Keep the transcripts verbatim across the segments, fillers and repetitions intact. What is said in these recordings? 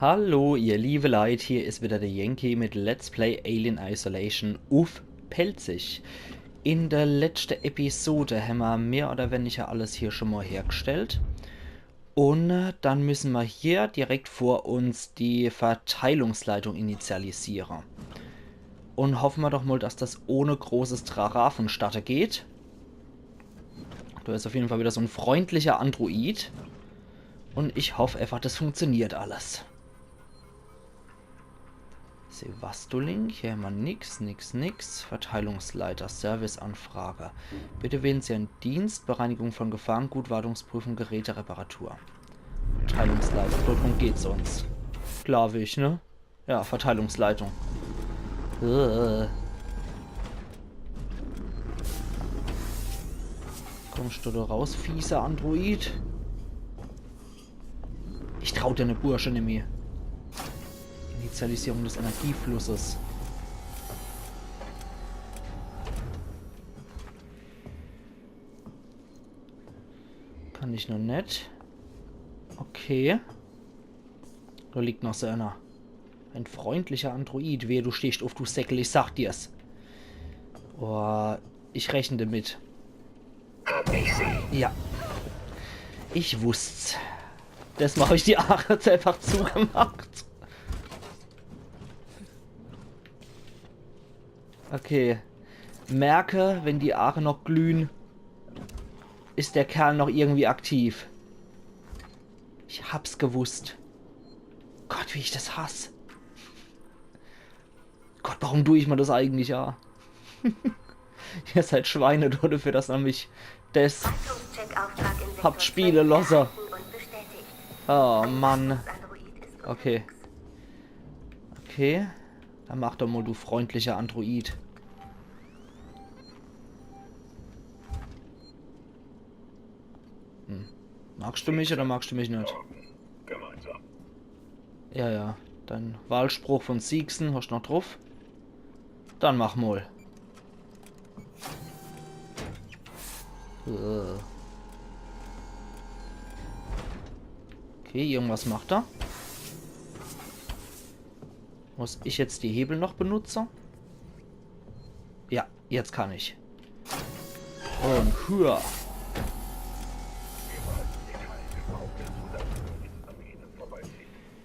Hallo, ihr liebe Leit, hier is wieder der Yankee mit Let's Play Alien Isolation uff Pälzisch. In der letschte Episode hämmer mehr oder weniger alles hier schon mal hergestellt. Un äh, dann müssen mer hier direkt vor uns die Verteilungsleitung initialisiere. Un hoffe mer doch mal, dass das ohne großes Trara vonstatte geht. Do is auf jeden Fall wieder so en freundlicher Android. Un ich hoff einfach, das funktioniert alles. Sevastolink, hier hämmer nix, nix, nix. Verteilungsleiter, Serviceanfrage. Bitte wählen Sie einen Dienst, Bereinigung von Gefahrgut, Wartungsprüfung, Gerätereparatur. Verteilungsleiter, drum geht's uns. Glaub ich, ne? Ja, Verteilungsleitung. Äh. Kommst du da raus, fieser Android? Ich trau dir, ne Bursche, nimmi. Initialisierung des Energieflusses. Kann ich noch net. Okay. Da liegt noch so einer. Ein freundlicher Android. Wehe, du stehst uff, du Säckel, ich sag dir's. Oh, ich rechne damit. Hab ich sie. Ja. Ich wusst's. Desmal hab ich die Aache jetzt einfach zugemacht. Okay. Merke, wenn die Aache noch glühen, is der Kerl noch irgendwie aktiv. Ich hab's gewusst. Gott, wie ich das hass. Gott, warum du ich mer das eigentlich a? Ihr seid Schweine dafür, dass ihr mich des habt spiele losse. Oh Mann. Okay. Okay. Dann mach doch mal, du freundlicher Android. Hm. Magst du mich oder magst du mich net? Gemeinsam. Ja, ja. Dein Wahlspruch von Seegson hast noch druff. Dann mach mal. Äh. Okay, irgendwas macht er. Muss ich jetzt die Hebel noch benutze? Ja, jetzt kann ich. Und hua.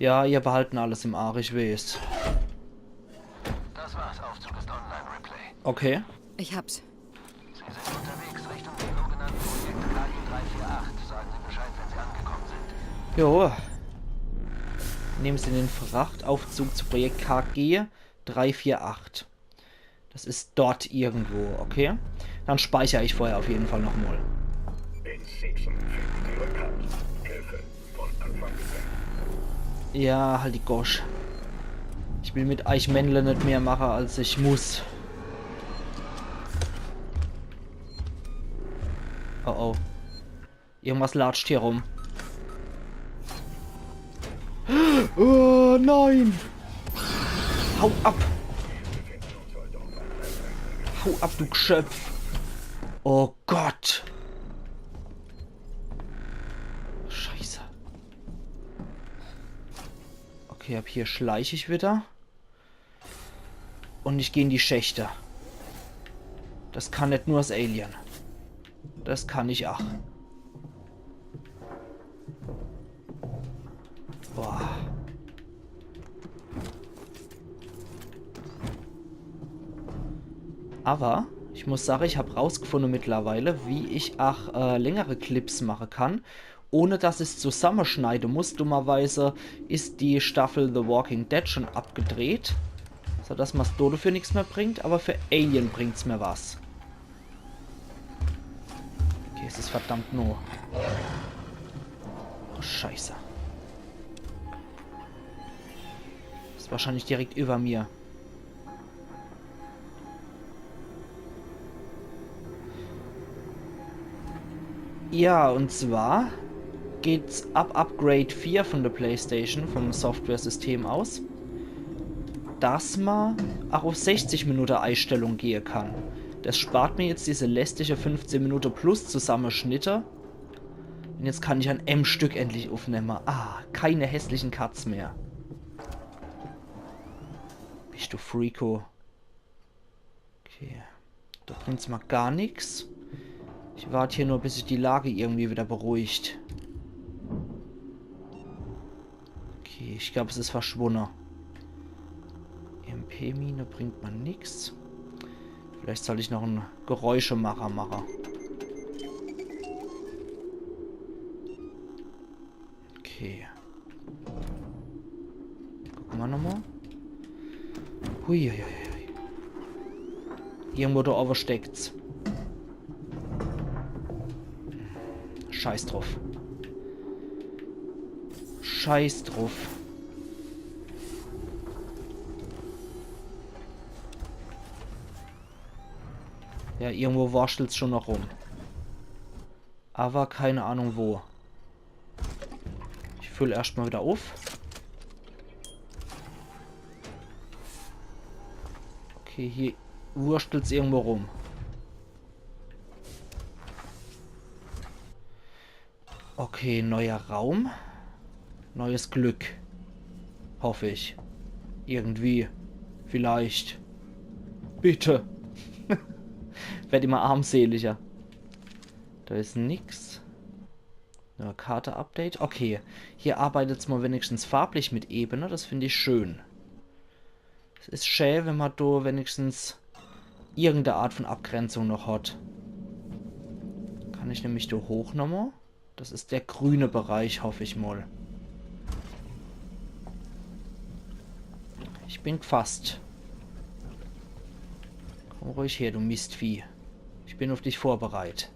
Ja, ihr behalten alles im Arsch, ich weiß. Das war's, Aufzug ist online, Ripley. Okay. Ich hab's. Sie sind unterwegs Richtung dem sogenannten Projekt K G drei vier acht. Sagen Sie Bescheid, wenn Sie angekommen sind. Jo. Nehmen Sie den Frachtaufzug zu Projekt K G drei vier acht. Das is dort irgendwo, okay? Dann speicher ich vorher auf jeden Fall noch mal. In Seegson finden Sie Rückhalt. Hilfe von Anfang bis Ende. Ja, halt die Gosch. Ich will mit eich Männle net mehr mache, als ich muss. Oh oh. Irgendwas latscht hier rum. Oh nein! Hau ab! Hau ab, du Gschöpf! Oh Gott! Scheiße. Okay, ab hier schleich ich wieder. Und ich geh in die Schächte. Das kann net nur das Alien. Das kann ich ach. Boah. Aber ich muss sage, ich hab rausgefunde mittlerweile, wie ich ach äh, längere Clips mache kann, ohne dass ich's zusammeschneide muss. Dummerweise is die Staffel The Walking Dead schon abgedreht, so dass mer's do dafür nix mehr bringt, aber für Alien bringt's mir was. Okay, es is verdammt no. Oh, Scheiße. Is wahrscheinlich direkt über mir. Ja, und zwar geht's ab Upgrade vier von der PlayStation, vom Software-System aus, dass ma ach auf sechzig Minute Eistellung gehe kann. Das spart mir jetzt diese lästige fünfzehn Minute plus Zusammenschnitte. Und jetzt kann ich an em Stück endlich aufnehme. Ah, keine hässlichen Cuts mehr. du Freako. Okay. Do bringt's ma gar nix. Ich wart hier nur, bis sich die Lage irgendwie wieder beruhigt. Okay, ich glaub, es is verschwunne. E M P-Mine bringt ma nix. Vielleicht sollt ich noch en Geräuschemacher mache. Okay. Gucke ma nochmal. Huiuiui. Irgendwo do owwe steckt's. Scheiß druff. Scheiß druff. Ja, irgendwo wurschtelt's schon noch rum. Awwer keine Ahnung wo. Ich füll erscht mal wieder uff. Okay, hier wurschtelt's irgendwo rum. Okay, neuer Raum. Neues Glück. Hoff ich. Irgendwie. Vielleicht. Bitte. Werd immer armseliger. Do is nix. Ja, Karte-Update. Okay, hier arbeitet's mal wenigstens farblich mit Ebene. Das find ich schön. Es is schä, wenn ma do wenigstens irgendeine Art von Abgrenzung noch hat. Kann ich nämlich do hoch nochmal? Das is der grüne Bereich, hoff ich mal. Ich bin gfasst. Komm ruhig her, du Mistvieh. Ich bin auf dich vorbereit.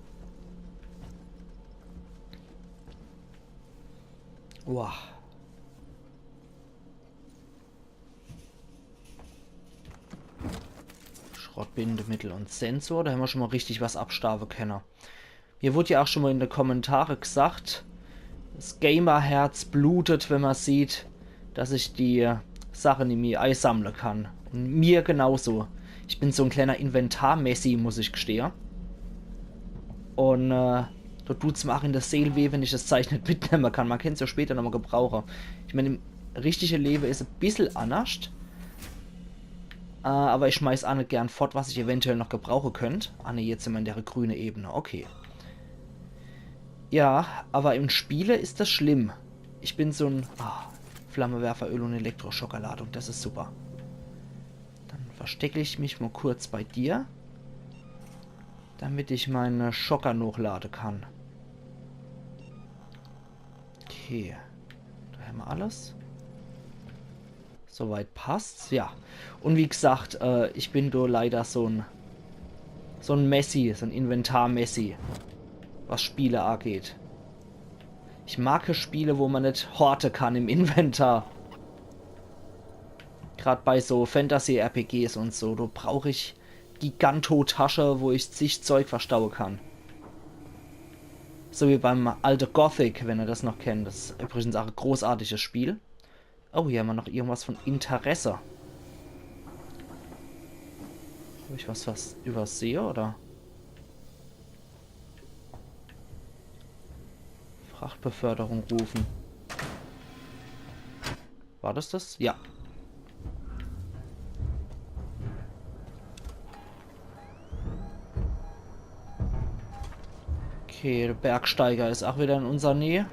Uah. Schrottbindemittel und Sensor, do hämmer schon mal richtig was abstaawe kenne. Mir wurde ja auch schon mal in de Kommentare gesagt, das Gamerherz blutet, wenn ma sieht, dass ich die Sache nimmi eisammle kann. Und mir genauso. Ich bin so en kleiner Inventar-Messi, muss ich gestehe. Und äh, do tut's mir auch in der Seel weh, wenn ich das Zeich net mitnemme kann. Ma kennt's ja später nochmal gebrauche. Ich mein, im richtige Lewe is e bissel annerscht. Äh, aber ich schmeiß aa net gern fort, was ich eventuell noch gebrauche könnt. Ah ne, jetzt sin ma in der grüne Ebene. Okay. Ja, aber im Spiele is das schlimm. Ich bin so en... Ah, Flammewerferöl und Elektroschockerladung, das is super. Dann versteck ich mich mal kurz bei dir, damit ich meine Schocker nochlade kann. Okay. Do hämmer alles. Soweit passt's, ja. Und wie gesagt, äh, ich bin do leider so en, so en Messi, so en Inventar-Messi, was Spiele ageht. Ich mag Spiele, wo ma net horte kann im Inventar. Grad bei so Fantasy-R P Gs und so, do brauch ich Gigantotasche, wo ich zig Zeug verstaue kann. So wie beim alte Gothic, wenn ihr das noch kennt. Das is übrigens auch e großartiges Spiel. Oh, hier hämmer noch irgendwas von Interesse. Hab ich was, was übersehe, oder? Frachtbeförderung rufen. War das das? Ja. Okay, der Bergsteiger is auch wieder in unserer Nähe.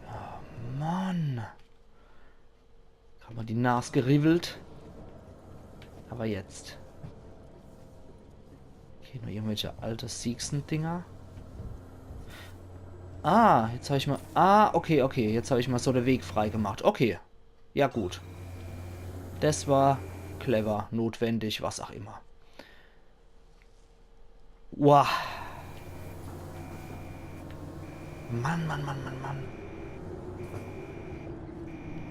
Oh, Mann. Hab ma die Nas geriwwelt. Aber jetzt. Okay, noch irgendwelche alte Seegson-Dinger. Ah, jetzt hab ich mal... Ah, okay, okay. Jetzt hab ich mal so de Weg frei gemacht. Okay. Ja, gut. Das war clever, notwendig, was auch immer. Wow. Mann, Mann, Mann, Mann, Mann.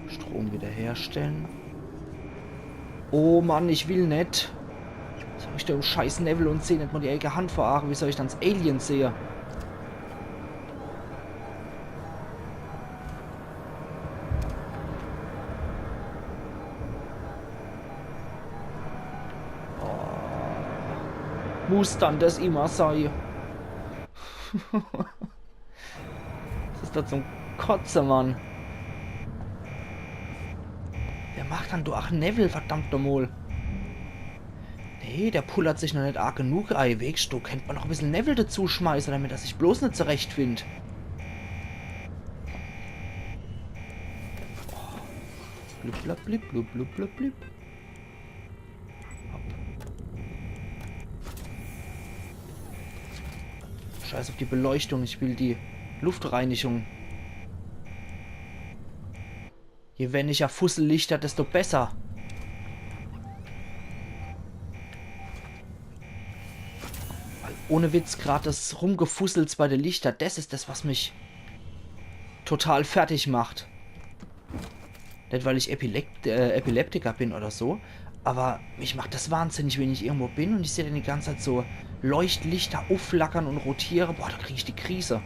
Strom wiederherstellen. Oh Mann, ich will net. Was hab ich do im scheiß Newwel und seh net mal die eigene Hand vor Aache. Wie soll ich dann das Alien sehe? Oh. Muss dann das immer sei? Was is das zum Kotze, Mann? Wer macht dann do ach Newwel, verdammt nochmol? Nee, der pullert sich noch net arg genug ei. Weescht, do kennt mer noch e bissel Newwel dezuschmeiße, damit er sich bloß net zurechtfind. Oh. Blub, blub, blub, blub, blub, blub, blub. Hopp. Scheiß auf die Beleuchtung, ich will die Luftreinigung. Je weniger Fussellichter, desto besser. Weil ohne Witz, grad das Rumgefussels bei de Lichter, das is das, was mich total fertig macht. Net, weil ich Epilekt äh, Epileptiker bin oder so, aber mich macht das wahnsinnig, wenn ich irgendwo bin und ich seh dann die ganze Zeit so Leuchtlichter ufflackern und rotiere. Boah, da krieg ich die Krise.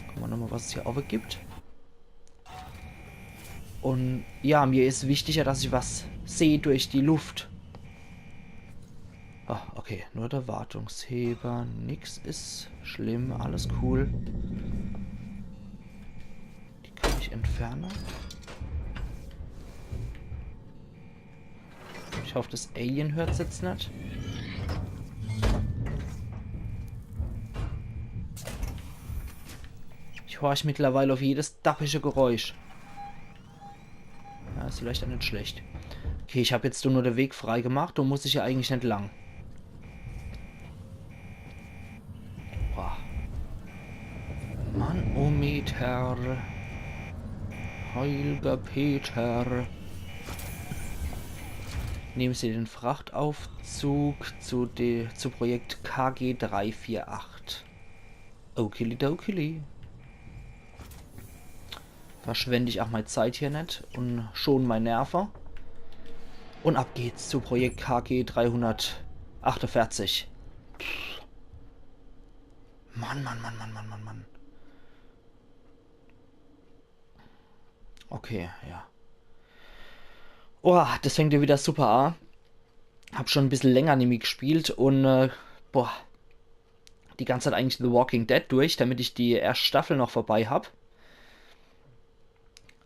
Gucke mer nochmol, was es hier owwe gibt. Und ja, mir is wichtiger, dass ich was seh durch die Luft. Ah, okay, nur der Wartungsheber. Nix is schlimm, alles cool. Die kann ich entferne. Ich hoff, das Alien hört's jetzt net. Ich horch mittlerweile auf jedes dappische Geräusch. Ja, is vielleicht ach net schlecht. Okay, ich hab jetzt nur de Weg frei gemacht, do muss ich ja eigentlich net lang. Boah. Manometer. Heilger Peter. Nehmen Sie den Frachtaufzug zu, de, zu Projekt K G drei vier acht. Okili dokili. Verschwend ich ach mei Zeit hier net und schon mei Nerve. Und ab geht's zu Projekt K G dreihundertachtundvierzig. Mann, Mann, Mann, Mann, Mann, Mann, Mann. Okay, ja. Oh, das fängt ja wieder super an. Hab schon e bissel länger nimmi gespielt und, äh, boah, die ganze Zeit eigentlich The Walking Dead durch, damit ich die erschte Staffel noch vorbei hab.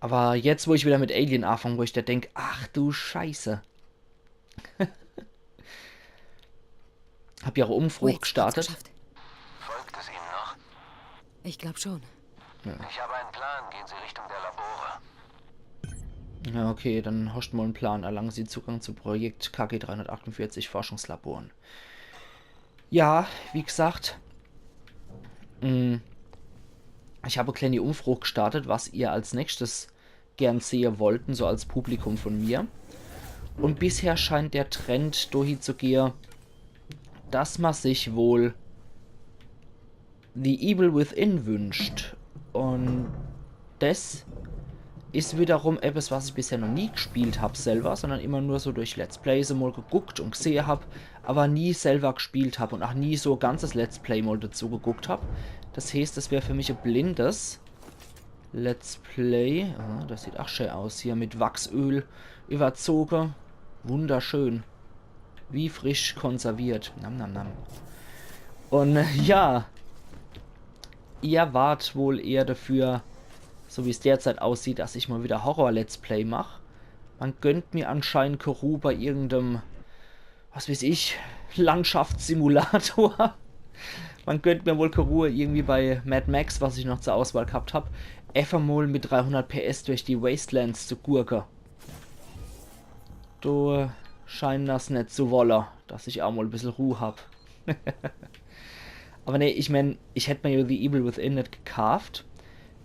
Aber jetzt, wo ich wieder mit Alien anfang, wo ich da denk, ach du Scheiße. Hab ja auch Umfrage gestartet. Folgt es Ihnen noch? Ich glaub schon. Ja. Ich habe einen Plan. Gehen Sie Richtung der Labore. Ja, okay, dann hast du mal einen Plan. Erlangen Sie Zugang zu Projekt K G dreihundertachtundvierzig Forschungslaboren. Ja, wie gesagt, mh, ich habe e kleine Umfrage gestartet, was ihr als nächstes gern sehe wollten, so als Publikum von mir. Und bisher scheint der Trend dohin zu gehe, dass man sich wohl The Evil Within wünscht. Und das is wiederum etwas, was ich bisher noch nie gespielt hab selber, sondern immer nur so durch Let's Plays mal geguckt und gesehe hab, aber nie selber gespielt hab und auch nie so ganzes Let's Play mal dazu geguckt hab. Das heißt, das wär für mich e blindes Let's Play. Ah, das sieht ach schön aus hier mit Wachsöl überzoge. Wunderschön. Wie frisch konserviert. Nam, nam, nam. Und, äh, ja. Ihr wart wohl eher dafür, so wie's derzeit aussieht, dass ich mal wieder Horror-Let's Play mach. Man gönnt mir anscheinend Keru bei irgendem, was weiß ich, Landschaftssimulator. Man gönnt mir wohl Keru irgendwie bei Mad Max, was ich noch zur Auswahl gehabt hab, einfach mal mit dreihundert P S durch die Wastelands zu gurke. Do scheinen das net zu wolle, dass ich auch mal e bissel Ruh hab. Aber nee, ich mein, ich hätt mir ja The Evil Within net gekaaft,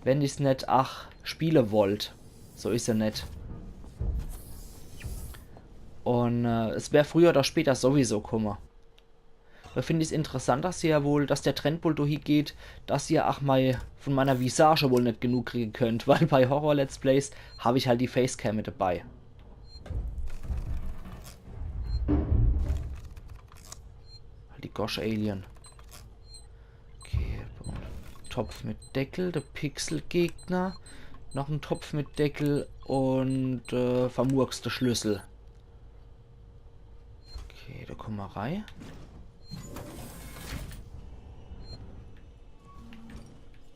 wenn ich's net ach spiele wollt. So is ja net. Und, äh, es wär früher oder später sowieso kumme. Da find ich's interessant, dass ja wohl, dass der Trend wohl dohin geht, dass ihr ach mei von meiner Visage wohl net genug kriege könnt, weil bei Horror-Let's Plays hab ich halt die Facecam mit dabei. Halt die Gosh Alien. Okay, Topf mit Deckel, der Pixelgegner. Noch en Topf mit Deckel und, äh, vermurkste Schlüssel. Okay, da komme mer rei.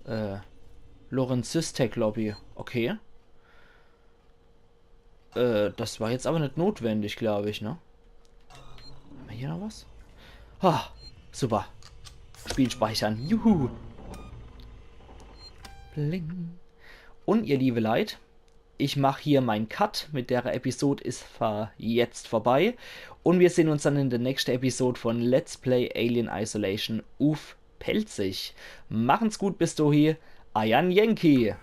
Äh, Lorenz Systech Lobby. Okay. Äh, das war jetzt aber net notwendig, glaub ich, ne? Haben wir hier noch was? Ah, super. Spiel speichern. Juhu. Bling. Und ihr liebe Leit, ich mach hier mein Cut mit der Episode is ver jetzt vorbei. Und wir sehen uns dann in der nächsten Episode von Let's Play Alien Isolation uff Pälzisch. Machen's gut bis dohi. Eier Yankee.